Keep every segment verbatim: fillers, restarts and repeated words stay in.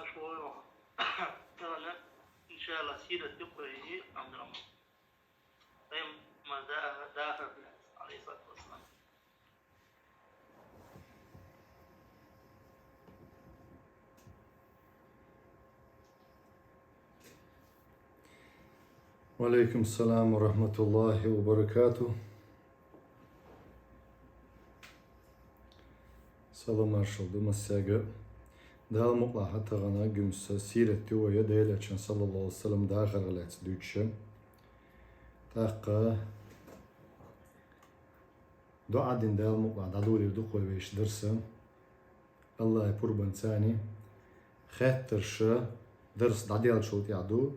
Аш войру. Тана, иншалла, сират юкъе Абдурахман. Пайхамар да-, дахар, алейхиссалату вассалам. Ва алейкум салам ва рахматуллахи ва баракатух. Салам маршал ду массаьга. Дала мукълахь тахана гуьмса сират ю вай Делачун саллаллаху алейхи ва саллям дахарга лаьца дуьйцуша. ТӀаккха дуӀа дина Дала мукълахь дӀадолийр ду кхо вешан дарса. Аллахьа пурбанца цани хеттарша дарс дӀаделчул тӀехь ду,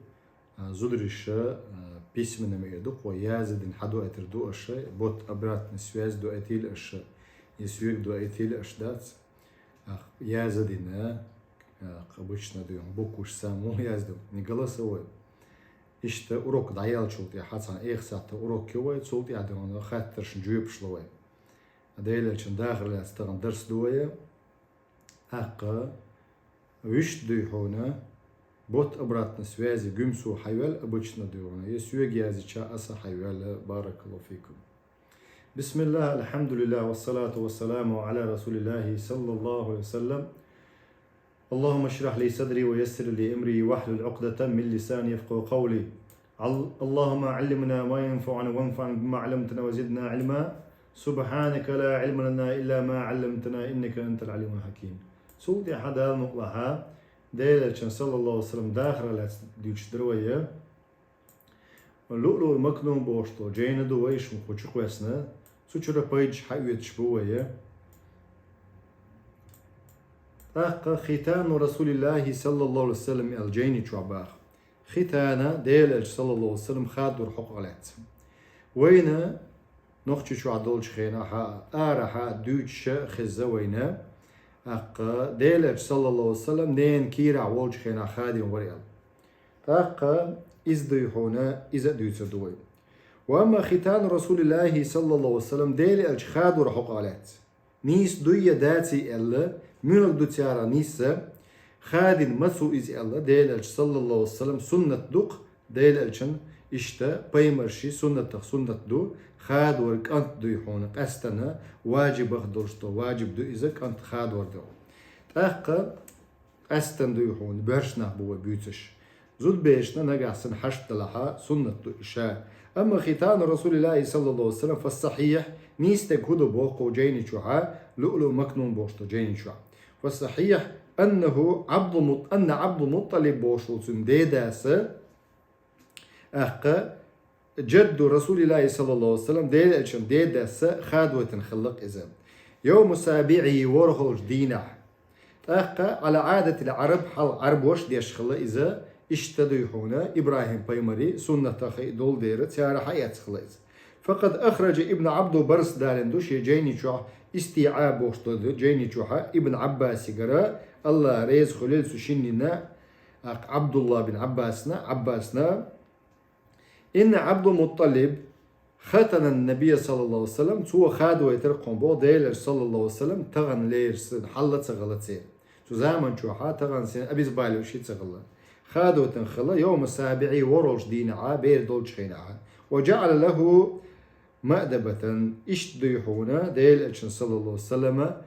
а, зудариша, а, письменно ма эр ду кхо, яза дина хьадоуьйтур ду аша, бот обратная связь доуьйтийла аша, я соьга доуьйтийла аша дац, а, яза дина, а, обычно ду, букваш само язду, не голосовой. Иштта урок дӀаелчул тӀехь цхьана эха сахьта урок ю вай, цул тӀехь ду хаттаршна жоьпаш лу вай. Делачун дахар лаьца тахана дарс ду вай. ТӀаккха вуьшта дуй хьуна, бот обратно связи гуьмсо хьайвел обычно дуй хьуна, я соьга язича аса хьайвел, баракаллаху фикум. بسم الله، الحمد لله، والصلاة والسلام على رسول الله صلى الله عليه وسلم. اللهم اشرح لي صدري ويسر لي أمري واحلل عقدة من لساني يفقهوا قولي. عل-، اللهم علمنا ما ينفعنا وانفعنا بما علمتنا وزدنا علما. سبحانك لا علم لنا إلا ما علمتنا إنك أنت العليم الحكيم. Цул тӀехьа Дала мукълахь, Делачун саллаллаху алейхи ва саллям дахар лаьца дуьйцуш дара вай. Луълуъул Макнун бохуш долу жайна ду вай шун кху чу кхоьссина, цу чуьра пайдаш хьаоьцуш бу вай. ТӀаккха хитану Расулиллахи саллаллаху алейхи ва саллям аьлла жайни чохь баха. Хитана Делачу саллаллаху алейхи ва саллям хадор хьокъа лаьцна. Вайна нохчи чохь долчу хенахь, арахьа дуьйцуша хезза вайна, тӀаккха Делачу саллаллаху алейхи ва саллям ненан кийрахь волчу хенахь хадийна вара аьлла. ТӀаккха иза дуй хьуна, иза а дуьйцур ду вай. Ва амма хитану Расулиллахи саллаллаху алейхи ва саллям Делан элча хадор хьокъа лаьцна. Нийса дуй я даций аьлла, муьлха ду цара нийса, хадийна маца ву иза аьлла, Делан элча саллаллаху алейхи ва саллям суннат ду-кх, Делан элчан иштта пайхамарши суннатах суннат ду, хадор кӀант дуй хьуна къаьстана, важибах долуш до, важиб ду иза кӀант хадор ду. ТӀаккха къаьстана дуй хьуна, боьрша нах бу вай буьйцуш. Зудберашна нагахь санна хьашт далахьа, суннат ду и ша. Амма хитану Расулиллахи саллаллаху алейхи ва саллям фассахьихь, нийса дерг хӀун ду боху кху жайни чохьа, Луълуъ Макнун бохуш ду жайни чохь. Фассахьихь, аннаху Абдул Мут-, анна Абдул Мутталиб бохуш волу цуьнан дедаса, тӀаккха, жадду Расулиллахи саллаллаху алейхи ва саллям, Делан элчан дедаса хадойтина хилла-кх иза. Йовма сабиъи ворхӀалгӀачу дийнахь. ТӀаккха, Ӏала Ӏадатил Ӏараб, хьалха Ӏарбоша деш хилла иза, иштта дуй хьуна, ИбрахӀим пайхамари суннатах и долу дера, цара хьаэцна хилла иза. Факъад ахраджа Ибн Ӏабдул Баррас далийна ду шен жайни чохь, ИстиӀаб бохуш долу жайни чохьа, Ибн Ӏаббасигара, Аллах реза хуьлийла цу шиннина, тӀаккха Ӏабдуллах бин Ӏаббасна, Ӏаббасна, Инна Абдул Мутталиб хатана Набия саллаллаху алейхи ва саллям, цо хадойтар кхуьнан боху Делан элча саллаллаху алейхи ва саллям тахана лерса хьалла ца гӀала церан. Цу заман чохьа тахана сен обезболивающий ца гӀала. Хадойтан хала йовма сабиъи ворхӀалгӀачу дийнахьа, бер долчу хенахьа. Ва жаъала лаху маъдабатан, иштта дуй хьуна Делан элчан саллаллаху алейхи ва саллама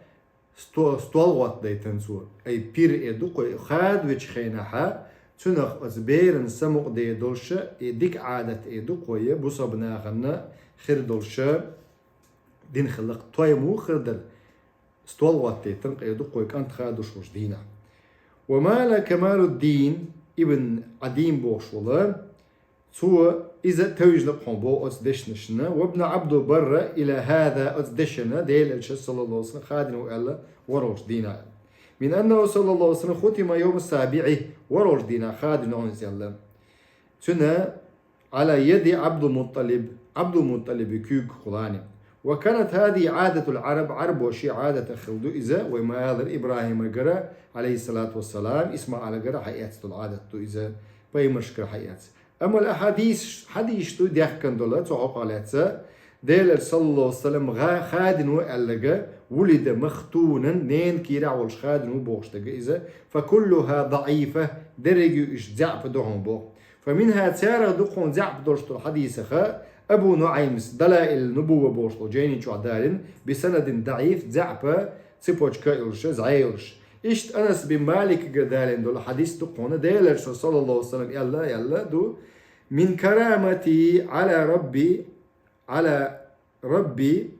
сто-, стол гӀоттадайтан цо. Ай пир э ду кхой, хадвечу хенахьа, цунах оцу беран самукъаде долуша, и дика Ӏадат э ду кхой, бусалба нахана хир долуша дин хилла-кх, той муха хир дара, стол гӀоттадайтан къе ду кхой, кӀант хадуш волчу дийнахь. Ва мала Камалуддин ибн Ӏадин бохуш волу, Цо иза тевжина кхуьнан боху оцу дешнашна, вабна Абдул Барра ила хада оцу дешана, Делан элча саллаллаху алейхи ва саллям хадийна ву аьлла, ворхӀалгӀачу дийнахь. Мин аннаху саллаллаху алейхи ва саллям хутима йовма сабиъи, ворхӀалгӀачу дийнахь хадийна ву иза аьлла. Цуьнан Ӏала яди Абдул Мутталиб, Абдул Мутталиби куьйга кхулани. Ва канат хадихи Ӏадатул Ӏараб, Ӏарбоши Ӏадатах хилла ду иза, вай ма аллара ИбрахӀимагара, алейхиссалату вассалам, ИсмаӀилагара хьаэцна долу Ӏадат ду иза, пайхамаршкара хьаэцна. Амма ахьадис, хьадисаш ду дехкан долу цу хьокъа лаьцна, Делер саллаллаху алейхи ва саллям гӀа хадин ву аьллага, ولد مختونا, ненан кийрахь волуш хадин ву бохуш дага иза, فكلها ضعيفة, дерриге уьш заьӀап ду хьуна боху. فمنها, царах ду хьуна заьӀап долуш долу хьадисаха, Абу НуӀаймс Далаил Нубува бохуш долу жайни чохь далийна, بسند ضعيف, заьӀапа цепочка йолуш, зӀе йолуш. Иштта Анас бин Маликага далийна долу хьадис ду хьуна, Делер саллаллаху алейхи ва саллям аьлла, аьлла ду, من كرامتي على ربي على ربي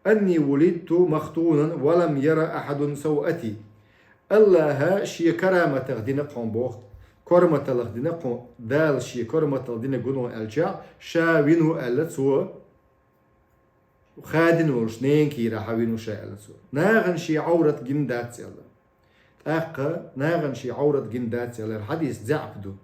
أني ولدت مختونا ولم ير أحد سوءتي. Аллаха шен караматах дина кхуьн боху, корматалах дина кхуьн, Дала шен корматалах дина гуно аьлча, ша вину аьлла цо, хадин волуш, ненан кийра хьан вину ша аьлла цо. Нахана шен Ӏаврат гин дац аьлла. ТӀаккха нахана шен Ӏаврат гин дац аьлла, хьадис заьӀап ду.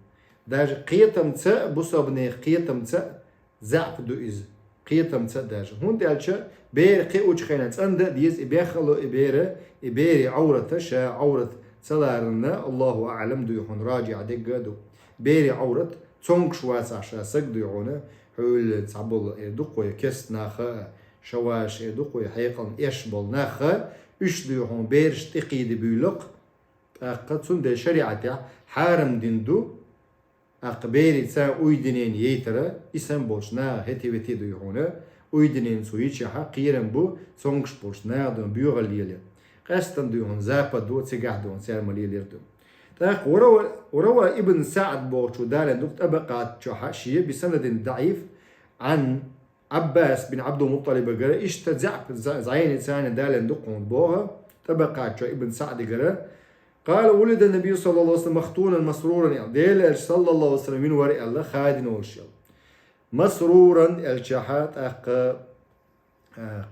Даже кхетамца, бусабанех кхетамца заьӀап ду иза. Кхетамца даже. ХӀунда аьлча, бер кхиучу хенахь цӀанда а деза, и бехало, и бера, и бери Ӏаврата, ша Ӏаврат ца ларна, Аллаху аӀлам дуй хьуна, ражихь дегга а ду. Бери Ӏаврат цомгуш вацахь ша саг дуй хьуна, хьуьлла цхьаболу эр ду кхой, кест наха а, шаваш эр ду кхой, хьекъална эш болу наха, уьш дуй хьуна бераш тӀекхийда буьйлакх, тӀаккха цундела шариӀатехь хьарам дин ду, тӀаккха берица уйдинен ейтара, и сан болчу наха хӀети-вети дуй хьуна, уйдинен цу йичахьа кхерам бу, цомгуш болчу наха ду боьгӀал леле. Къаьстан дуй хьуна запад ду, цигахь ду, церма лелер ду. ТӀаккха وروا ابن سعد бохучу далийна ду-кх ТӀабакъат чохьа шен بسند ضعيف عن Ӏаббас бин Ӏабдул-МутӀалибагара, иштта заьӀап, за-, зӀене царна далийна ду-кх хьуна боху, ТӀабакъат чохь Ибн СаӀдигара, قال ولد النبي صلى الله عليه وسلم مختونا مسرورا аьлла. Делан Элча саллаллаху алейхи ва саллям вина вара аьлла, хадина волуш аьлла. Масруран аьлчахьа тӀаккха, а,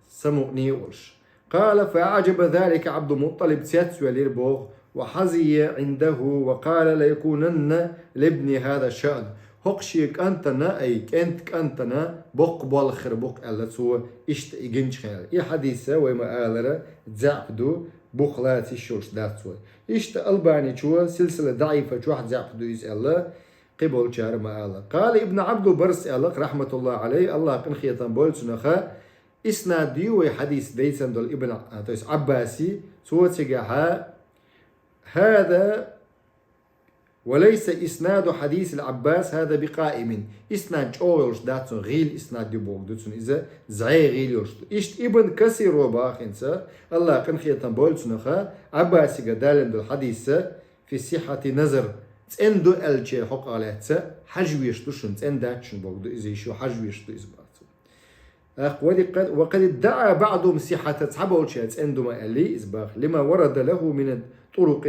самукъане а волуш. قال فأعجب ذلك عبد المطلب, цецвелира боху, وحظي عنده وقال ليكونن لابني هذا شأن. ХӀокху шен кӀантана, ай, кӀентан кӀантана боккха болх хир бу-кх аьлла цо, иштта и гинчу хенахь. И хьадис вай ма-аллара заьӀап ду, бух лаца йиш йолуш дац вай. Иштта Албаничо силсила даӀифа чохь заьӀап ду иза аьлла, кхиболчара ма-аллара. قال ابن عبد البر аьлла-кх, رحمة الله عليه, Аллах къинхетам бойла цунах, иснад ю вай хьадис дайцан долу Ибн, а, то есть Ӏаббаси, цо цигахьа, هذا وليس إسناد حديث العباس هذا بقائم. Иснад чӀогӀа йолуш дац цуьнан, гӀийла иснад ю боху ду цуьнан иза, зӀе гӀийла йолуш ду. Иштта Ибн Касиро боху хӀинца, Аллах къинхетам бойла цунах, Ӏаббасига далийна долу хьадис, في صحة نظر, цӀена ду аьллачеран хьокъехь лаьцна, хьажа везаш ду шуна, цӀена дац шуна боху ду иза, йиш ю, хьажа везаш ду иза боху цо. ТӀаккха, وقد ادعى بعضهم صحته, цхьаболчара цӀена ду ма аьллий иза боху, لما ورد له من طرق,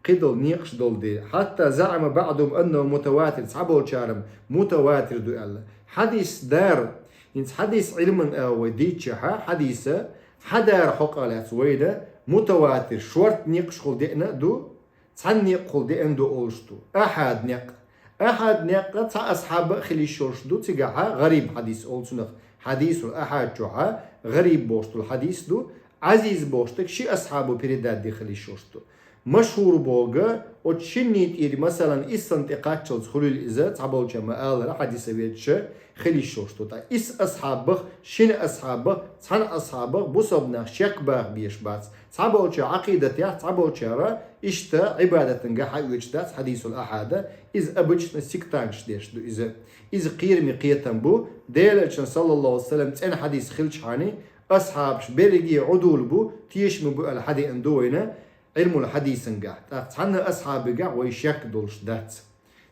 кхидолу некъаш долу дела. حتى زعم بعضهم أنه متواتر, цхьаболчара мутаватир ду аьлла. Хьадис дар, хӀинца хьадис Ӏилман а вай дийцчахьа, хьадиса хьадар хьокъехь лаьцна вайна мутаватир шорта некъашхула деана а ду, цхьана некъахула деана ду олуш ду. Ахьад некъ. Ахьад некъ цхьа асхьаба а хила йиш йолуш ду, цигахьа гӀариб хьадис олу цунах. Хьадисул ахьад чохьа гӀариб бохуш долу хьадис ду, Ӏазиз бохуш дерг ши асхьабо передать дина хила йиш йолуш ду. Машхьур боху, оцу шинна тӀера, масалан, иссанна тӀе кхаччалц хуьлийла иза, цхьаболчара ма-аллара, хьадиса ведча, хила йиш йолуш ду. Ткъа исс асхьабах, шина асхьабах, цхьана асхьабах бусалба нах шек баха безаш бац. Цхьаболчара Ӏакъидатехь, цхьаболчара иштта Ӏибадатан гахь а оьцуш дац хьадисул ахьада, иза обычно сектанташ деш ду иза. Иза кхераме кхетам бу, Делан Элчан саллаллаху алейхи ва саллям цӀена хьадис хилчхьана, асхьабаш берриге Ӏудул бу, тешаме бу аьлла хьадеана ду вайна Ӏилмул хьадисан гахь. ТӀаккха цхьанна асхьабигахь вай шек долуш дац.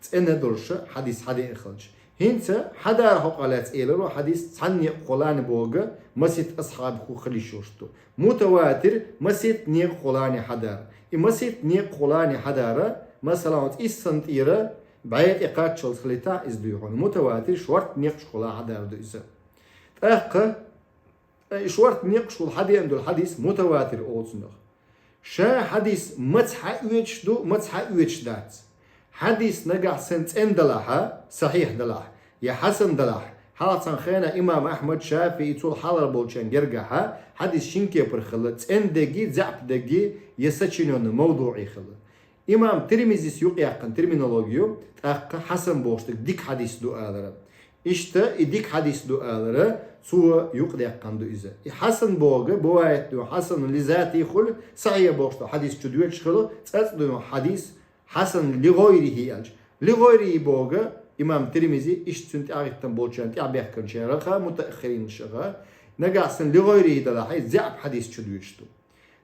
ЦӀена долуш хьадис хьадеана хилча. ХӀинца хьадар хьокъехь лаьцна элира хьадис цхьана некъахула боху, масийтта асхьабахула хила йиш йолуш ду. Мутаватир масийтта некъахула хьадар. И масийтта некъахула хьадар, масалан, оцу иссанна тӀера бӀе тӀе кхаччалц хилийтахь иза дуй хьуна. Мутаватир шорта некъашхула хьадар ду иза. ТӀаккха и шорта некъашхула хьадеана долу хьадис мутаватир олу цунах. Ша хьадис маца хьаоьцуш ду, маца хьаоьцуш дац. Хьадис нагахь санна цӀена далахьа, сахьихь далахь, я хьасан далахь, хьалха цхьана хенахь имам Ахьмад, ШафиӀи, цул хьалхара болчарна гергахьа, хьадис шина кепара хилла, цӀена дерги, заьӀап дерги, я сочинённый, мавдуӀий хилла. Имам Тирмизис юкъаяьккхина терминологию, тӀаккха хьасан бохуш дерг дика хьадис ду алара. Иштта и дика хьадис ду алара, цо юкъадаьккхина ду иза. И хьасан бохург, бывает ду, хьасан ли затихи хуьлу, сахьихь бохуш долу хьадис чу доьдуш хуьлу, цкъацкъа ду хьадис хьасан ли гӀайрихи аьлча. Ли гӀайрихи бохург, имам Тирмизи, иштта цуьнан тӀаьхьахӀиттина болчарна тӀаьхьабаьхкинчарах, мутааххиринашах, нагахь санна ли гӀайрихи далахь, и заьӀап хьадис чу доьдуш ду.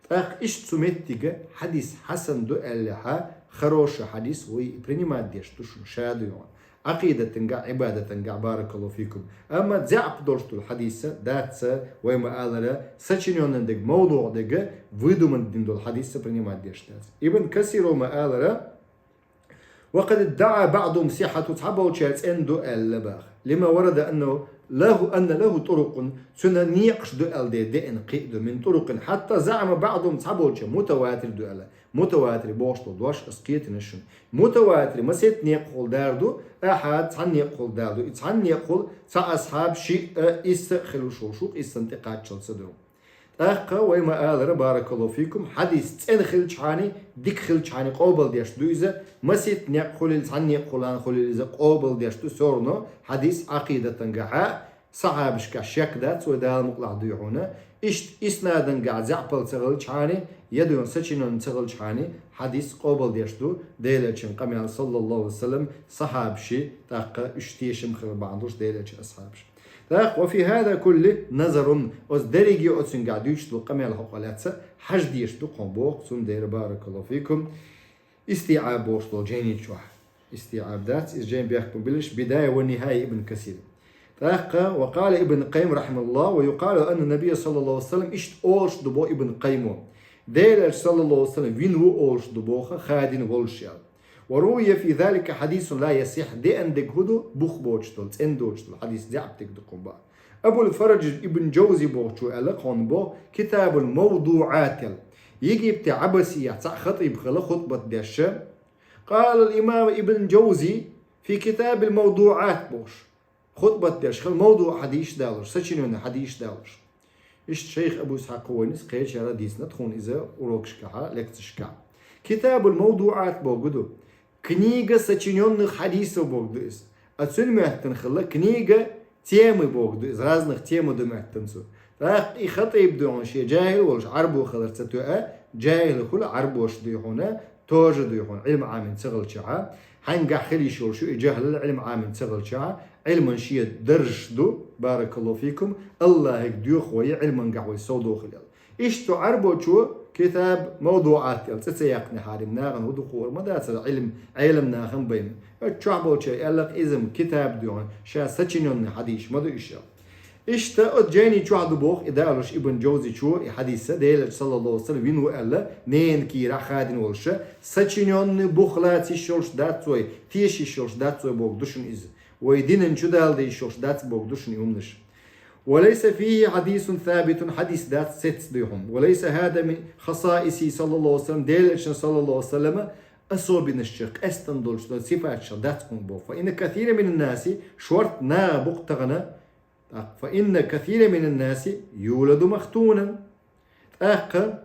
ТӀаккха иштта цу меттиге хьадис хьасан ду аьллехь, хороший хьадис вай принимать деш ду шуна, ша ду йогӀу. Ӏакъидатангахь, Ӏибадатангахь, баракаллаху фикум. Амма заьӀап долуш долу хьадис дац, вай ма-аллара, сочинённый дерг, мавдуӀ дерг, выдуманный дина долу хьадис принимать деш дац. Ибн Касира ма-аллара, وقد ادعى بعضهم صحته, цхьаболчара цӀена ду аьлла баха. لما ورد أنه له، أن له طرق, цуьнан некъаш ду аьлла де-, деана кхин а ду, من طرق حتى زعم بعضهم, цхьаболчара мутаватир ду аьлла. Мутаватир бохуш долу дош ас кхетина шуна. Мутаватир масийтта некъахула далар ду, ахьад цхьана некъахула далар ду. И цхьана некъахула цхьа асхьаб, шиъ а, исс а хилуш волуш ву, иссан тӀекхаччалц ду. ТӀаккха вай ма-аллара, баракаллаху фикум, хьадис цӀена хилчхьана, дика хилчхьана къобалдеш ду иза, масийтта некъахула, цхьана некъахула хуьлийла иза къобалдеш ду, всё равно хьадис Ӏакъидатангахь, сахьабашкахь шек дац, вай Дала мукъалахь дуй хьуна. Иштта иснадангахь заьӀапал ца хилчхьана, я дуьйна сочинённый ца хилчхьана, хьадис къобалдеш ду, Делан Элчан къамел, саллаллаху Ӏалайхи ва саллам, сахьабаши, тӀаккха уьш тешам хилар бахьана долуш Делан Элчан асхьабаш. ТӀаккха وفي هذا كله نظر, оцу дерриге оцуьнгахь дуьйцуш долу къамел хьокъал лаьцна хьажа дезаш ду кхуьнан боху, цундела баракаллаху фикум. ИстиӀаб бохуш долу жайни чохь. ИстиӀаб дац, иза жайна бехкам биларш, Бидая ва Нихая Ибн Касир. ТӀаккха وقال ابن القيم رحمه الله ويقال أن النبي صلى الله عليه وسلم, иштта олуш ду боху Ибн Къаййимо. Делан Элча, саллаллаху Ӏалайхи ва саллам, вина ву олуш ду боху, хадийна волуш аьлла. وروي في ذلك حديث لا يصح, деана дерг хӀун ду, бух боцуш долу, цӀена доцуш долу хьадис, заьӀап дерг ду кхуьнан боху. Абул Фараж Ибн Жавзи бохучо аьлла кхуьнан боху, Китабул МавдуӀат аьлла. Египте Ӏаббасияхь цхьаъ хатӀиб хилла хутбат деш. قال الإمام ابن جوزي في كتاب الموضوعات бохуш. Хутбат деш хилла мавдуӀ хьадисаш далош, сочинённый хьадисаш далош. Иштта шайх Абу Исхьакъ Хувайнис кхечара дийцина тхуна иза урокашкахь, лекцешкахь. Китабул МавдуӀат бохург ду. Книга сочинённых хьадисов бохург ду иза. А цуьнан моьттина хилла книга темы бохург ду иза. Разных тема ду моьттина цо. ТӀаккха и хатӀиб дуй хьуна, шен жаьхӀил волуш, Ӏарбо хилар ца тоьа, жаьхӀил хуьлу, Ӏарбоша дуй хьуна, тоже дуй хьуна, Ӏилма Ӏамийна ца хилчахь, хьайгахь хила йиш йолуш ю и жаьхӀлал, Ӏилма Ӏамийна ца хилчахь, Ӏилман шен даржаш ду, баракаллаху фикум, Аллахьига доьху вай, Ӏилмангахь вай совдохийла аьлла. Иштта цу Ӏарбочо китаб МавдуӀат аьлла цӀе ца яьккхинехьара, нахана хӀун ду хуур ма дацара, Ӏилма, Ӏелам нахана байна. Оцу чохь болчара аьлла-кх иза-м китаб дуй хьуна, ша сочинённый хьадисаш ма ду уьш аьлла. Иштта оцу жайни чохь ду боху и далош Ибн Жавзичо и хьадис, Делан Элча, саллаллаху Ӏалайхи ва саллам, вина ву аьлла, ненан кийрахь хадийна волуш, сочинённый, бух лаца йиш йолуш дац вай, теша йиш йолуш дац вай бохург ду шуна иза. Вай динан чу дала дезаш йолуш дац бохург ду шуна и хӀуманаш. وليس فيه حديث ثابت, хьадис дац цецдуй хьуна. وليس هذا من خصائصه صلى الله عليه وسلم, Делан Элчан, саллаллаху Ӏалайхи ва саллам, особенностех, къаьстина долчу сифатех дац кхуьнан боху. فإن كثيرا من الناس, шорта наха бу-кх тахана, тӀаккха, فإن كثيرا من الناس يولد مختونا. ТӀаккха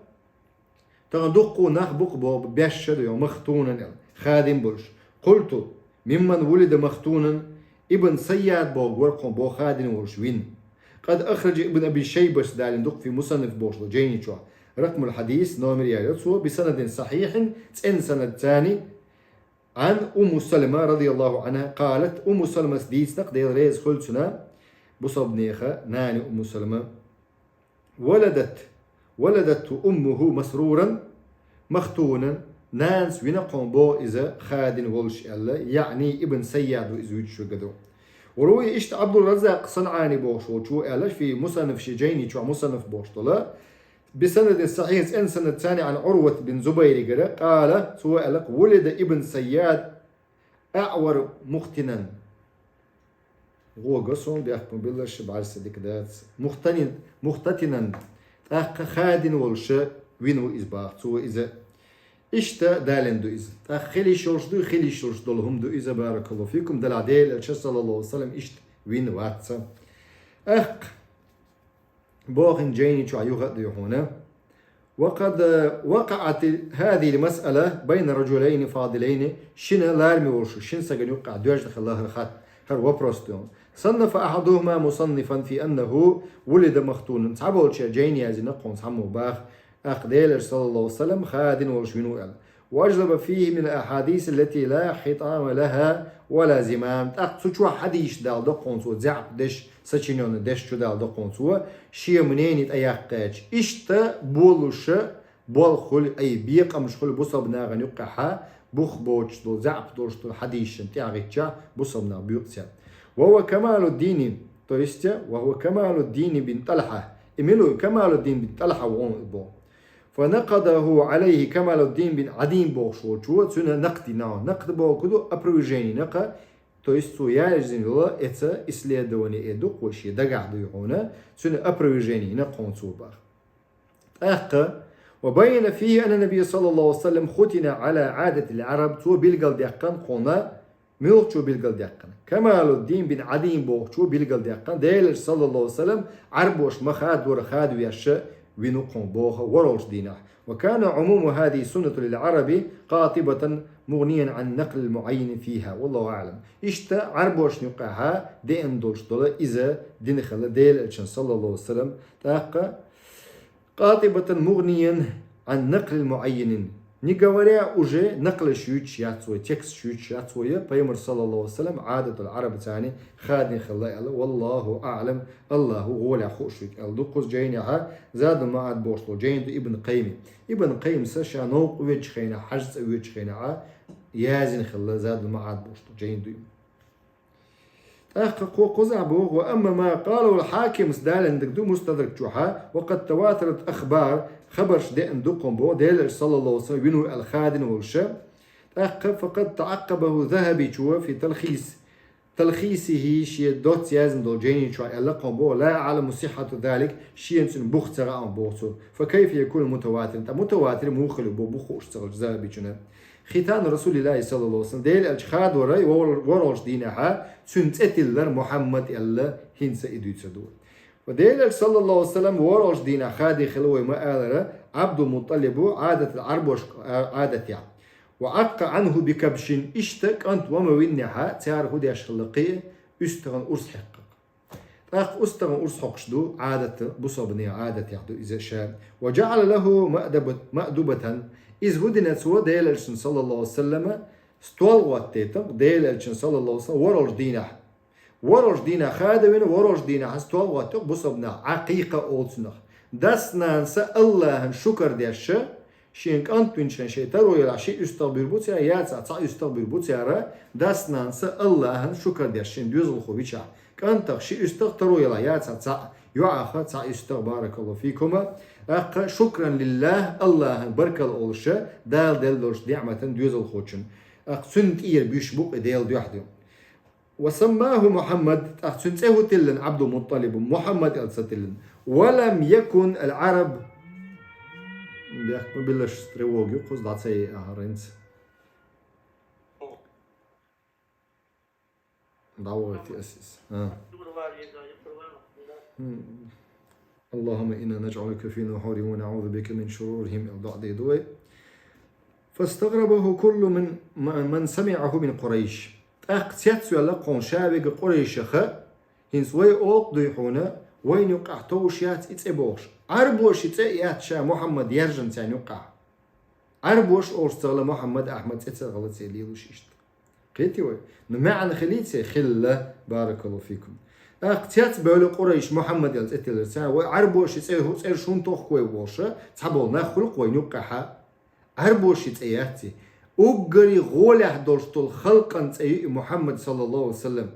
тахана дуккха а нах бу-кх боху беш ша ду йо مختونا аьлла, хадийна болуш. قلت: ممن ولد مختونا؟ Ибн Сайяд бохург вара кхуьнан боху хадийна волуш вина. قد أخرج ابن أبي شيبة, далийна ду-кх في مصنف бохуш долу жайни чохь. رقم الحديث, номер яьлла цо, بسند صحيح, цӀена санадца, عن أم سلمة رضي الله عنها قالت, Умму Саламас дийцина-кх, Дела реза хуьлда цунна, бусалба нехан нана Умму Салама. ولدت، ولدته أمه مسرورا مختونا, нанас вина кхуьнан боху иза хадийна волуш аьлла, يعني Ибн Сайяд ву иза вуьйцуш верг ду. وروي, иштта Ӏабдурраззакъ СанӀани бохуш волчо аьлла, في مصنف, шен жайни чохь, Мусаннаф бохуш долу, بسند صحيح, цӀена санадца, عن عروة بن الزبير, قال, цо аьлла-кх: ولد ابن صياد أعور مختنا. ГӀо го суна, бехкам биларш, бӀаьрса дика дац. مختنن, مختتنا, тӀаккха хадийна волуш вина ву иза боху цо иза. Иштта далийна ду иза. ТӀаккха хила йиш йолуш ду, хила йиш йолуш долу хӀума ду иза, баракаллаху фикум, делахь Делан Элча, саллаллаху Ӏалайхи ва саллам, иштта вина вац. ТӀаккха бохийна жайни чохь юха а дуй хьуна: وقد وقعت هذه المسألة بين رجلين فاضلين, шина лараме волуш, шина стагана юккъехь доьжна хилла хӀара хатта. ХӀара вопрос ду. صنف أحدهما مصنفا في أنه ولد مختونا. Цхьаболчо жайна яздина кхунна цхьаммо баха, тӀаккха Делан элча, саллаллаху алейхи ва саллям, хадийна волуш вина ву аьлла. وأجلب فيه من الأحاديث التي لا خطام لها ولا زمام. ТӀаккха цу чохь хьадисаш дала до кхунна цо, заьӀап деш, сочинённый деш чу дала до кхунна цо, шен мнение тӀеяккхича. Иштта болуша болх хуьлу, ай, бекъамаш хуьлу бусалба нахана юккъехьа, бух боцуш долу, заьӀап долуш долу хьадисашна тӀаьхьагӀиттича, бусалба нах буьйцу цаьрга. وهو كمال الدين, то есть, وهو كمال الدين بن طلحة. И мила ву Камалуддин бин ТӀалхьа ву боху. فنقده عليه كمال الدين بن عدي бохуш волчо, цуьнан накъд йина. Накъд бохург ду опровержение йина кху, то есть цо яздина йолу эца исследование э ду кху, шен дагахь дуй хьуна, цуьнан опровержение йина кхунна цо баха. ТӀаккха, وبين فيه أن النبي صلى الله عليه وسلم ختن على عادة العرب, цо билгалдаьккхина кхунна, муьлхачо билгалдаьккхина. Камалуддин бин Адин бохучо билгалдаьккхина, Делан элча, саллаллаху алейхи ва саллям, Ӏарбоша ма хадавара хадавеш вина ву кхунна боху ворхӀалгӀачу дийнахь. وكان عموم هذه السنة للعرب قاطبة مغنية عن نقل معين فيها. والله أعلم. Иштта Ӏарбошна юккъехьа деана долуш долу иза дина хилла Делан элчан, саллаллаху алейхи ва саллям, тӀаккха قاطبة مغنية عن نقل معين. Не говоря уже, накълаш юьйцуш яц вай, тексташ юьйцуш яц вай, пайхамар, саллаллаху алейхи ва саллям, Ӏадатул Ӏараб царна хадийна хилла аьлла, والله أعلم, Аллаху гӀолехь хууш ву аьлла ду кхуза жайнехьа, Задул МаӀад бохуш долу жайна ду Ибн Къаййима. Ибн Къаййимас ша новкъа воьдучу хенахь, хьажа цӀа воьдучу хенахьа яздина хилла Задул МаӀад бохуш долу жайна ду. ТӀаккха кхо кхузахь боху, وأما ما قاله الحاكم, даландаг ду Мустадрак чохьа, وقد تواترت الأخبار, хабарш деана ду кхунна боху, Делан элча, саллаллаху алейхи ва саллям, вина ву аьлла хадийна волуша. ТӀаккха فقد تعقبه الذهبي чу في تلخيص, تلخيصه, шен доцца яздина долу жайни чохь аьлла кхунна боху, لا أعلم صحة ذلك, шена цуьнан бух ца хаьа боху цо. فكيف يكون متواترا, ткъа мутаватир муха хила бу, бух хууш ца хилча Захабичуна. ختان رسول الله صلى الله عليه وسلم, Делан элча хадавар ворхӀалгӀачу дийнахьа, цуьнан цӀе тиллар Мухьаммад аьлла, хӀинца и дуьйцур ду. Ва Делан элча, саллаллаху алейхи ва саллям, ворхӀалгӀачу дийнахь хадийна хилла вай ма алара, Ӏабдул-МутӀалибу Ӏадатал Ӏарбош Ӏадатехь. وعق عنه بكبش, иштта кӀант ван ма виннехьа, цара хӀун деш хилла кхин, уьстагӀан урс хьекхна. ТӀаккха уьстагӀан урс хьокхуш ду, Ӏадат, бусалбанийн Ӏадатехь ду иза ша. وجعل له مأدبة, مأدبة. Иза хӀун дина цо, Делан элчан, саллаллаху алейхи ва саллям, стол гӀоттайтина, Делан элчан, саллаллаху алейхи ва саллям, ворхӀалгӀачу дийнахь. ВорхӀалгӀачу дийнахь хадийна, ворхӀалгӀачу дийнахь стол гӀоттайо бусалба наха, Ӏакъикъа олу цунах. Дас-нанас Аллахьан шукар деш, шен кӀант винчу хенахь шайн таро ялахь ши уьстагӀ буьр бу цара, яцахь цхьа уьстагӀ буьр бу цара, дас-нанас Аллахьан шукар деш, шен доьзалхо вичахь. КӀантах ши уьстагӀ, таро ялахь яцахь цхьаъ, йоӀах цхьа уьстагӀ, баракаллаху фикума. ТӀаккха шукран лиллахӀ, Аллахьан баркалла олуша, Дала делла долчу ниӀматан доьзалхочун. ТӀаккха цуьнан тӀера буьйш бу-кх и Делан дуьхьа ду. وسماه محمد, тӀаккха цуьнан цӀе хӀун тиллина Ӏабдул-МутӀалибу, Мухьаммад аьлла ца тиллина. ولم يكن العرب. Бехк ма биллаш, тревога ю, кхуза дӀа ца яй ахьа ренца. ДӀавахийти ас иза. А. Хм. اللهم إنا نجعلك في نحورهم ونعوذ بك من شرورهم, аьлла доӀа дийр ду вай. فاستغربه كل من، من سمعه من قريش. ТӀаккха цецваьлла кхунна ша вега къурайшаха, хӀинца вай олу-кх дуй хьуна, вайна юккъехь товш яц и цӀе бохуш. Ӏарбоша и цӀе а эцна ша Мухьаммад яьржина царна юккъехь. Ӏарбоша олуш ца хилла Мухьаммад, Ахьмад цӀе ца хилла церан лелош иштта. Кхетий вай? Ну, маьӀна хилий церан? Хилла, баракаллаху фикум. ТӀаккха цецбевлла къурайш Мухьаммад аьлла цӀе тиллира цара, вай Ӏарбоша и цӀе хӀу-, цӀераш хӀунда тохку вай бохуша, цхьаболу нах хуьлу-кх вайна юккъехьа. Ӏарбоша и цӀе яц и. Уггаре гӀолехь долуш долу халкъан цӀе ю и Мухьаммад, саллаллаху алейхи ва саллям.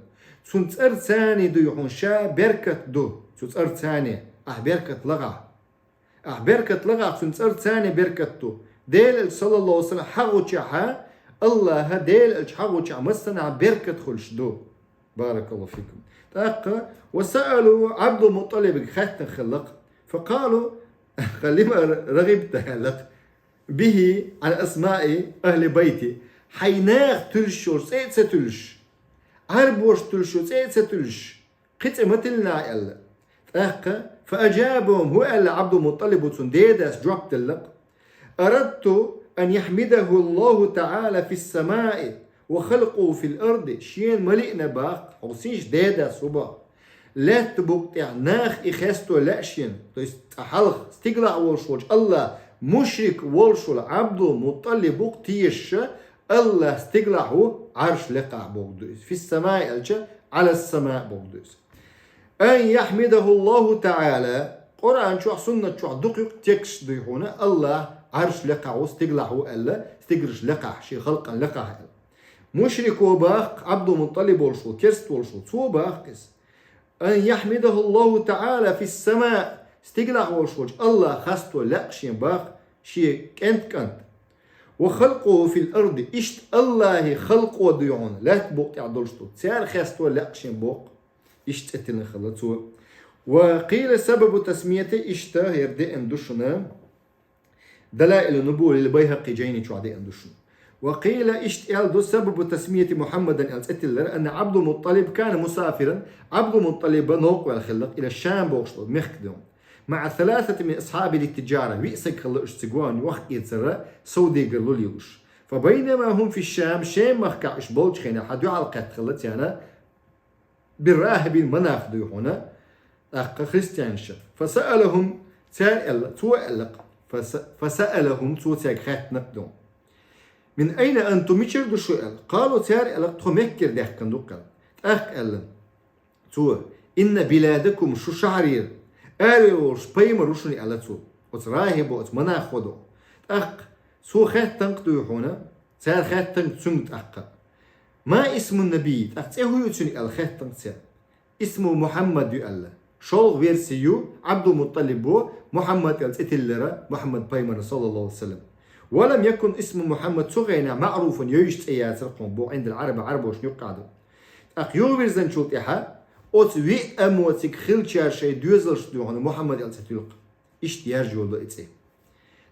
Цуьнан цӀарца дуй хьуна ша беркат ду, цу цӀарца ахь беркат лахахь. Ахь беркат лахахь, цуьнан цӀарца беркат ду. Делан элча, саллаллаху алейхи ва саллям, хьагӀучехьа, Аллахьа Делан элча хьагӀучехь массанхьа беркат хуьлуш ду. Баракаллаху фикум. ТӀаккха, وسألوا, Ӏабдул-МутӀалибага хаьттина хилла-кх. فقالوا, لم رغبت, аьлла-кх, به عن أسماء أهل بيتي. Хьайн наха туьллуш йолу цӀе а ца туьллуш, Ӏарбоша туьллуш йолу цӀе а ца туьллуш, кхин цӀе ма тиллина ахь аьлла. ТӀаккха, فأجابهم, хӀун аьлла Ӏабдул-МутӀалиба, цуьнан дедас жоп делла-кх: أردت أن يحمده الله تعالى في السماء وخلقه في الأرض, шена ма лиъна баккха, хьо сийша даь дац хӀу баккха. Лаьтта букъа тӀехь наха и хесто лаьа шена, то есть цкъа хьалха стигалахь волуш волчу АллахӀ, мушрик волуш волу Ӏабдул-МутӀалиб букъа тешаш, АллахӀ стигалахь ву, Ӏарш лекхахь боху ду иза. في السماء аьлча, على السماء боху ду иза. أن يحمده الله تعالى, Къуръан чохь, суннат чохь дукха юкъа текст дуй хьуна, АллахӀ Ӏарш лекхахь ву, стигалахь ву аьлла, стигалаш лекхахь, шен халкъан лекхахь аьлла. Мушрико баккха, Ӏабдул-МутӀалиб волуш волу, керст волуш волу, цо баккха иза. أن يحمده الله تعالى في السماء, стигалахь волуш волчу АллахӀ хасто лаьа шен баккха, шен кӀентан кӀант. وخلقه في الأرض, иштта АллахӀан халкъо дуй хьуна, лаьтта букъа тӀехь долуш ду, церан хесто лаьа шен боккха. Иштта цӀе тиллина хилла цо. وقيل سبب تسميته, иштта хӀара деана ду шуна. دلائل النبوة للبيهقي, Джайни чохь деана ду шуна. وقيل, иштта аьлла ду, سبب تسمية محمدا аьлла цӀе тиллар, أن عبد المطلب كان مسافرا, Ӏабдул-МутӀалиб новкъа ваьлла хилла, إلى الشام бохуш долу мехка дуй хьуна. مع ثلاثة من أصحابه للتجارة, виъ саг хилла уьш цига вахана, ваха эцара, совдегар лула йолуш. فبينما هم في الشام, Шем-махкахь уьш болчу хенахь, дуьхьал кхетта хилла царна, بالراهب, монах дуй хьуна, тӀаккха христианаш. فسألهم, цара аьлла, цо аьлла-кх, فس-, فسألهم, цо цаьрга хаьттина-кх ду. من أين أنتم, мичара ду шу аьлла. قالوا, цара аьлла-кх, тхо Меккера даьхкина ду-кх аьлла. ТӀаккха аьлла цо, إن بلادكم, шу шахьарера араваьлла волуш пайхамар ву шуна аьлла цо. Оцу рахӀибо, оцу монахо ду. ТӀаккха цо хаьттина-кх дуй хьуна, цара хаьттина-кх цуьнга тӀаккха. ما اسم النبي, тӀаккха цӀе хӀун ю цуьнан аьлла хаьттина-кх цара. اسمه محمد ю аьлла. ШолгӀа верси ю, Ӏабдул-МутӀалибо Мухьаммад аьлла цӀе тиллира Мухьаммад пайхамарна, صلى الله عليه وسلم. ولم يكن اسم محمد, цу хенахь, معروفا, йовзаш цӀе яцара кхунна боху, عند العرب, Ӏарбошна юккъехь ду. ТӀаккха юхавирзинчул тӀаьхьа оцу виъ аммо цига хиллачара шайн доьзалшна дуй хьуна Мухьаммад аьлла цӀе туьллу-кх. Иштта яьржа йолу и цӀе.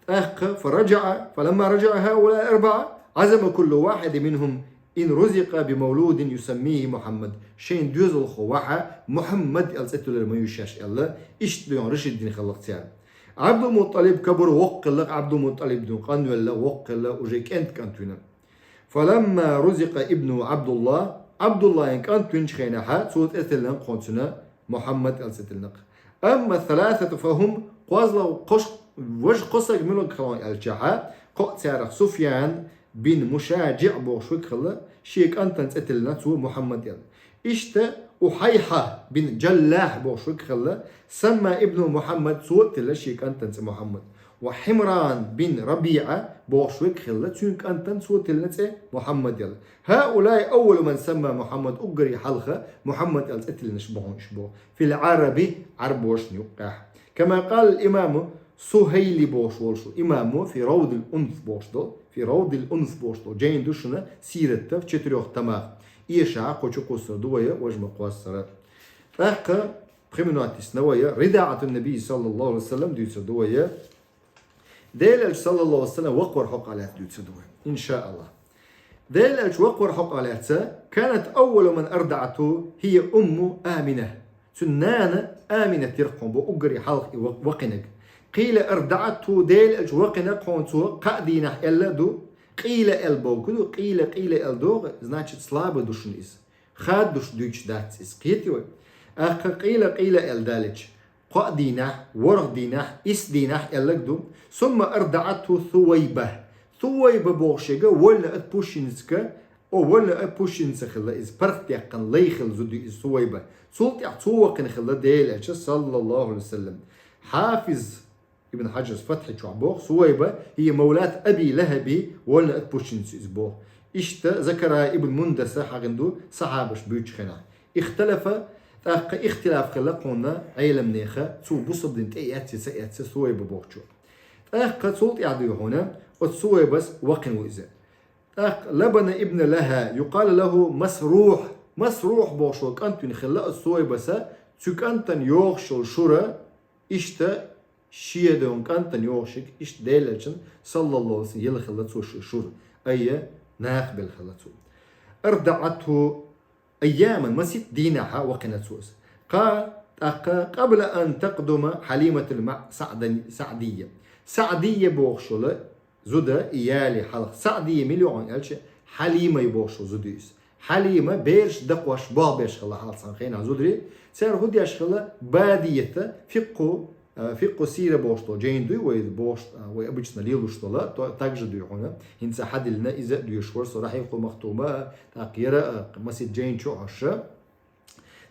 ТӀаккха, فرجع, فلما رجع هؤلاء الأربعة عزم كل واحد منهم إن رزق بمولود يسميه محمد. Шайн доьзалхо вахьа Мухьаммад аьлла цӀе туьллур ма ю шаьш аьлла, иштта дуй хьуна решить дина хилла-кх цара. Ӏабдул-МутӀалиб кабур воккха хилла-кх, Ӏабдул-МутӀалиб дуй хьуна къанвелла, воккха хилла, уже кӀентан кӀант вина. فلما رزق ابنه عبد الله, Ӏабдуллахьан кӀант винчу хенахь, цо цӀе тиллина-кх кхунна цуьнан, Мухьаммад аьлла цӀе тиллина-кх. أما الثلاثة فهم, кхозлагӀа кхо ш-, важа кхо саг муьлха хилла аьлча, кхоъ царах Суфьян бин МушаджиӀ бохуш верг хилла, шен кӀантана цӀе тиллина цо Мухьаммад аьлла. Иштта Ухьайхьа бин Джаллахь бохуш верг хилла, سمى ابنه محمد, цо а тилла шен кӀантана цӀе Мухьаммад. وحمران بن ربيعة бохуш верг хилла, цуьнан кӀантана цо тиллина цӀе Мухьаммад аьлла. هؤلاء أول من سمى محمد, уггаре хьалха Мухьаммад аьлла цӀе тиллинарш бу хьуна уьш боху. في العرب, Ӏарбошна юккъехь. كما قال الإمام السهيلي бохуш волуш ву. Имамо في روض الأنوف бохуш долу, في روض الأنوف бохуш долу жайна ду шуна сиратта в четырёх томах. Эшахь кху чу кхуссур ду вай, важа ма кхоссара. ТӀаккха пхи минот йисна вай, رضاعة النبي صلى الله عليه وسلم дуьйцур ду вай. Делан Элча, саллаллаху алейхи ва саллям, вакхар хьокъехь лаьцна дуьйцур ду вай, иншааллах. Делан Элча вакхар хьокъехь лаьцна, كانت أول من أرضعته هي أم آمنة. Цуьнан нана Аминат яра кхунна боху уггаре хьалха и ва-, вакхинарг. قيل أرضعته, Делан Элча вакхина кхунна цо кхаа дийнахь аьлла а ду. قيل аьлла бохург ду, قيل, قيل аьлла догӀу, значит, слабый ду шуна иза. Хаддуш дуьйцуш дац иза, кхетий вай? ТӀаккха قيل, قيل аьлла далича, кхаа дийнахь, ворхӀ дийнахь, исс дийнахь аьлларг ду. ثم أرضعته ثويبة. Сувайба бохуш ерг вольно отпущенницака, о, вольно отпущенница хилла иза, паргӀатдаьккхина лай хилла зуда ю иза Сувайба. Цул тӀаьхьа цо вакхина хилла Делан Элча, саллаллаху алейхи ва саллям. Хьафиз Ибн Хьаджарас Фатхьи чохь боху, Сувайба هي مولاة أبي لهب, вольно отпущенница иза боху. Иштта Закария ибн Мундаса хьахийна ду сахьабаш буьйцучу хенахь. اختلف, тӀаккха ихтилаф хилла кхунна Ӏеламнехан, цо бусалба дин тӀе эцций, ца эцций Сувайба бохучо. ТӀаккха цул тӀаьхьа дуй хьуна, оцу Сувайбас вакхина ву иза. ТӀаккха لبن ابن لها يقال له مسروح. Масрухь бохуш волу кӀант вина хилла оцу Сувайбаса, цу кӀантана йогӀуш йолу шура, иштта шен ден кӀантана йогӀуш ерг, иштта Делан Элчанна, саллаллаху алейхи ва саллям, елла хилла цо шу-, шура. Айя, накха белла хилла цо. أرضعته أياما, масийтта дийнахьа вакхина цо иза. Кха-, тӀаккха قبل أن تقدم حليمة المع-, سعدن-, سعدية. СаӀдийя бохуш йолу зуда и ялале хьалха. СаӀдийя мила ю хьуна аьлча, Хьалимай бохуш зуда ю иза. Хьалима бераш дакхош болх беш хилла хьалха цхьана хенахь зударий. Цара хӀун деш хилла? Бадият, фикъхӀу, а, фикъхӀу сира бохуш долу жайна дуй вай бохуш, а, вай обычно лелуш долу, то-, также дуй хьуна. ХӀинца хьадиллина иза а доьшуш вара со, Рахьихул Махтума, тӀаккха яра, а, масех жайна чу а хьожуш.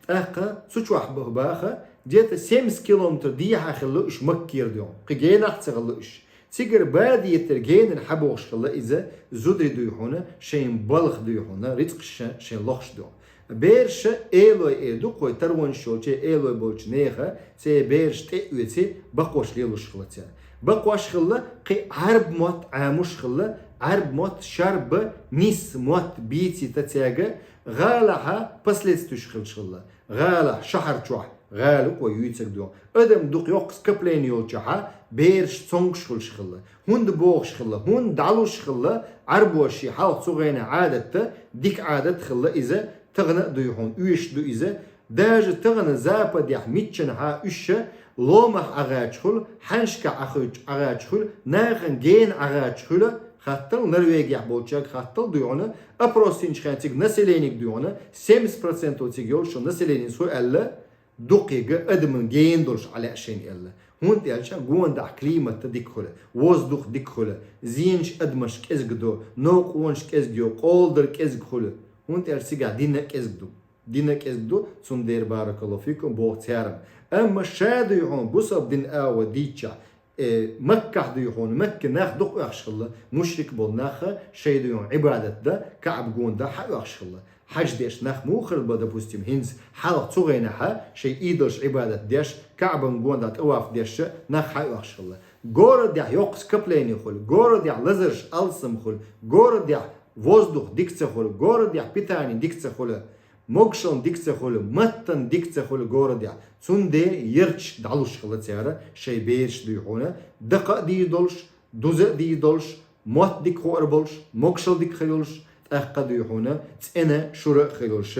ТӀаккха цу чохь баха, где-то семьдесят километр дехьа хилла уьш Маккера дуьхьа. Кхин генахь а ца хилла уьш. Цигара Бадиятера генара хьабохуш хилла иза, зударий дуй хьуна, шайн балха дуй хьуна, рицкъаш шайн лохуш ду. Бераша элой эр ду, кхой тарвонаш йолчу элой болчу нехан, церан бераш тӀе а оьций, бакхош лелуш хилла цара. Бакхош хилла, кхин Ӏарб мотт Ӏамош хилла, Ӏарб мотт шарба, нис мотт бийцийта цаьрга, гӀалахьа последствиеш хилча хилла. ГӀала, шахьар чохь, гӀала кхо юьйцург ду. Адам дукха йоккха скопление йолчохьа, бераш цомгуш хуьлуш хилла. ХӀунда бохуш хилла, хӀунда дӀалуш хилла, Ӏарбоша хьалха цу гӀенах Ӏадатта, дика Ӏадат хилла иза, тахана а дуй хьуна, оьшуш ду иза. Даже тахана Западехь миччанхьа уьш ломах Ӏа гӀачхуьлу, хьаьнашкахь Ӏа хуьлу, Ӏа гӀачхуьлу, нахана гена Ӏа гӀачхуьлу, хаттал Норвегехь болчаьрга хаттал дуй хьуна, опрос йинчу хенахь цига населениг дуй хьуна, семьдесят процентов цига йолуш населени со аьлла, дукхега адаман гена долуш Ӏа лаьа шайна аьлла. ХӀунда аьлча гондахь климат дика хуьлу, воздух дика хуьлу, зенаш адамаш кӀезиг до, новкъонаш кӀезиг йо, къолдар кӀезиг хуьлу. ХӀунда аьлча цигахь дин а кӀезиг ду. Дин а кӀезиг ду, цундела баракаллаху фикум боху церан. Амма ша дуй хьуна бусалба дин агӀо дийцча, э, Маккахь дуй хьуна, Макка нах дукха оьхуш хилла, мушрик болу наха шайн дуй хьуна Ӏибадат дан, Каъба гонда хьаоьхуш хилла. Хьаж деш нах муха хилла бан, допустим, хӀинца хьалха цу гӀенахьа шайн идолш Ӏибадат деш, Каъбан гонда тӀаваф деш нах хьаоьхуш хилла. Городехь йоккха скопление хуьлу, городехь лазарш алсам хуьлу, городехь воздух дика ца хуьлу, городехь питание дика ца хуьлу, могушалла дика ца хуьлу, маттан дика ца хуьлу городехь. Цундела ярташ дӀалуш хилла цара, шайн бераш дуй хьуна, дакха а дийр долуш, дуза а дийр долуш, мотт дика хуур болуш, могушалла дика хир йолуш, тӀаккха дуй хьуна, цӀена шура а хир йолуш.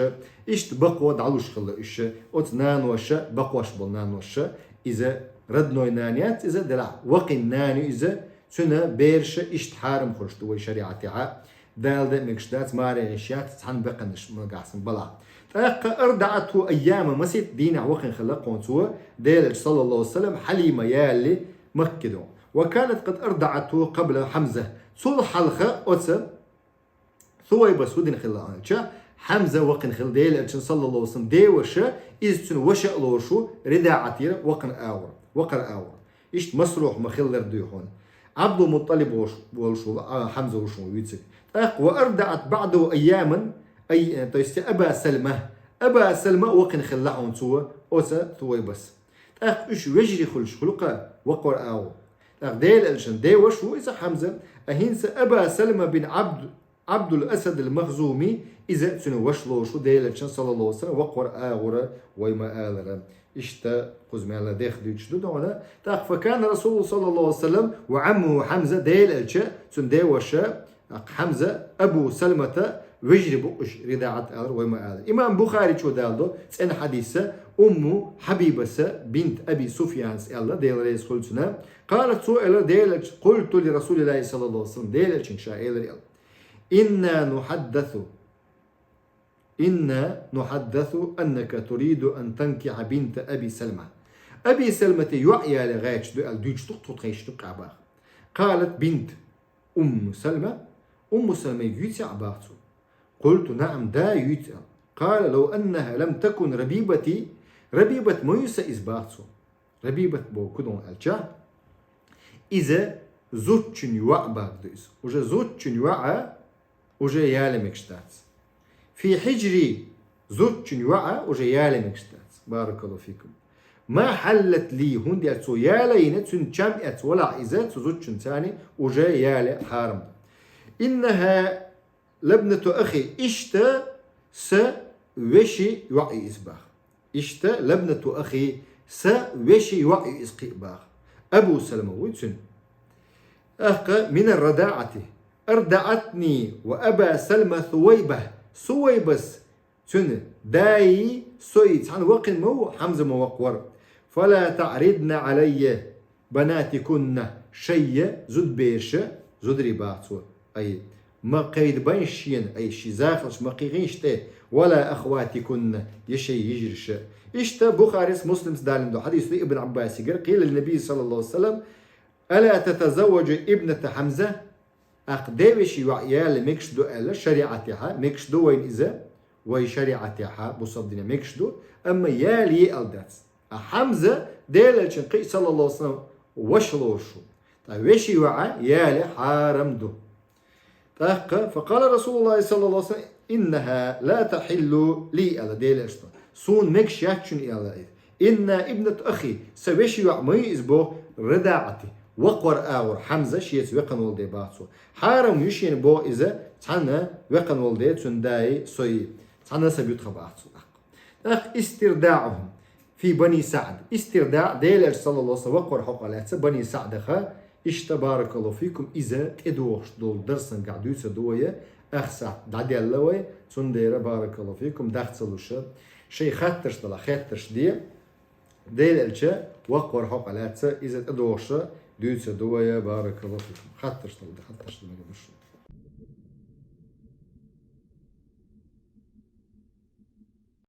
Иштта бакхо дӀалуш хилла уьш, оцу наноша, бакхош болу наноша, иза родной нана яц иза, делахь вакхин нана ю иза, цуьнан бераша иштта хьарам хуьлуш ду вай шариӀатехьа. Дала де а мегаш дац, маре йиш яц, цхьана бекханаш магахь сан балахь. ТӀаккха ардаӀатху айяма, масийтта дийнахь вакхина хилла кхунца цо, Делан Элча, саллаллаху алейхи ва саллям, Хьалима ялале Макке ду. Ва канат къад ардаӀатху къабла Хьамза. Цул хьалха оцу Сувайбас хӀун дина хилла аьлча, Хьамза вакхина хилла Делан Элчан, саллаллаху алейхи ва саллям, деваша, иза цуьнан ваша а лоруш ву, ридаӀат йира вакхар агӀор, вакхар агӀор. Иштта Масрухь ма-хиллара дуй хьуна. Абдул-МутӀалиб волуш, волуш ву, а, Хьамза ву шуна вуьйцург. ТӀаккха ва ардаӀат баӀдаху айяман, ай, то есть Аба Салма. Аба Салма а вакхина хилла хьуна цо, оцу Сувайбас. ТӀаккха уьш вежарий хуьлуш хуьлу-кх вакхар агӀор. ТӀаккха Делан Элчан деваша ву иза Хьамза, а хӀинца Аба Салма бин Абд Абдул Асад ал-Махзуми, иза цуьнан ваша лоруш ву Делан Элчан, саллаллаху алейхи ва саллям, вакхар агӀора вай ма-аллара. Иштта кхуза мел дех дуьйцуш ду дона. ТӀаккха факана Расулу, саллаллаху алейхи ва саллям, ва Ӏаммуху Хьамза, Делан Элча, цуьнан деваша, Хьамза, Абу Салмата, вежарий бу уьш, ридаӀат алар вай ма-аллара. Имам Бухаричо даладо цӀена хьадиса, Умму Хьабибаса бинт Аби Суфьянас аьлла, Дела реза хуьлда цунна. Къалат, цо элира Делан Элча, къулту ли Расулиллахи, саллаллаху алейхи ва саллям, Делан Элчанга ша элира аьлла. Инна нухьаддасу, инна нухьаддасу аннака туриду ан танкихьа бинта Аби Салма. Аби Салмата йоӀ яле гӀерташ ду аьлла дуьйцуш ду-кх тхо, тхайшна ду-кх баха. Къалат бинт Умму Салма, Умму Салмайга юьйций ахь баха цо. Къулту наӀам, да, юьйцу аьлла. Къала лав аннаха лам такун рабибати, Рабибат ма ю сан иза баха цо. Рабибат боху кху ду аьлча, иза зудчун йоӀ баха ду иза. Уже зудчун йоӀ уже яле мегаш дац. Фи хьижри, зудчун йоӀ уже яле мегаш дац. Баракаллаху фикум. Ма хьаллат ли, хӀунда аьлча цо яла йина, цуьнан чам эцна валахь иза, цу зудчун царни уже яле хьарам ду. Иннаха лабнату ахи, иштта сан вешин йоӀ ю иза баха. Иштта лабнату ахи, сан вешин йоӀ ю иза кхин а баха. Абу Салма вуй цуьнан. ТӀаккха минар радаӀати. АрдаӀатни ва Аба Салма Сувайба. Сувайбас цуьнан даи сои цхьаьна вакхина ма ву, Хьамза ма вакхавара. Фала таӀридна Ӏалайя банатикунна, шайя зудбераш, зударий баха цо, ай, ма кхайдабайнаш шена, ай, ший захалш ма кхийхийша тӀе, ولا أخواتكن, е шоай йижараш а. Иштта Бухарис, Муслимс далийна дола хьадис да Ибн Ӏаббасагара, قيل للنبي صلى الله عليه وسلم: ألا تتزوج ابنة حمزة؟ Акх, даь веший йоӀ яле мегаш ду аьлча, шариӀатехьа мегаш ду вайна из, вай шариӀатехьа, бусалба дина мегаш ду, амма яле аьнна дац. А Хьамза Даьла Элчан, кхы а, صلى الله عليه وسلم, воша лоруш ва. ТӀаккха веший йоӀ яле хьарам ду. ТӀаккха, فقال رسول الله صلى الله عليه وسلم: إنها لا تحل لي, аьлар Даьла Элчано. Сона мегаш яц шуна, аьлар из. إنها ابنة أخي, са веший йоӀ ма йий из, боху, رضاعة, воккхагӀвар агӀор Хьамза шеца векхана вола даь, бах цо. Хьарам ю шена, боху, из цхьана векхана вола даь, цуьнан даи сои, цхьана насаб ю тхан, бах цо. ТӀаккха استرضاعهم في بني سعد. ИстирдаӀ, Даьла Элча, صلى الله عليه وسلم, воккхагӀвар хьокъехь лаьцна Бани СаӀдах, иштта, بارك الله فيكم, иза тӀедогӀуш долу дарсангахь дуьйцур ду вай, ах сахьт дӀаделла вай, цундела, بارك الله فيكم, дах ца луш, шайн хаттарш далахь, хеттарш де, Даьла Элча воккхагӀвар хьокъехь лаьцна иза тӀедогӀуш дуьйцур ду вай, بارك الله فيكم. Хаттарш далахь, хаттарш далахь, мегар ду шуна.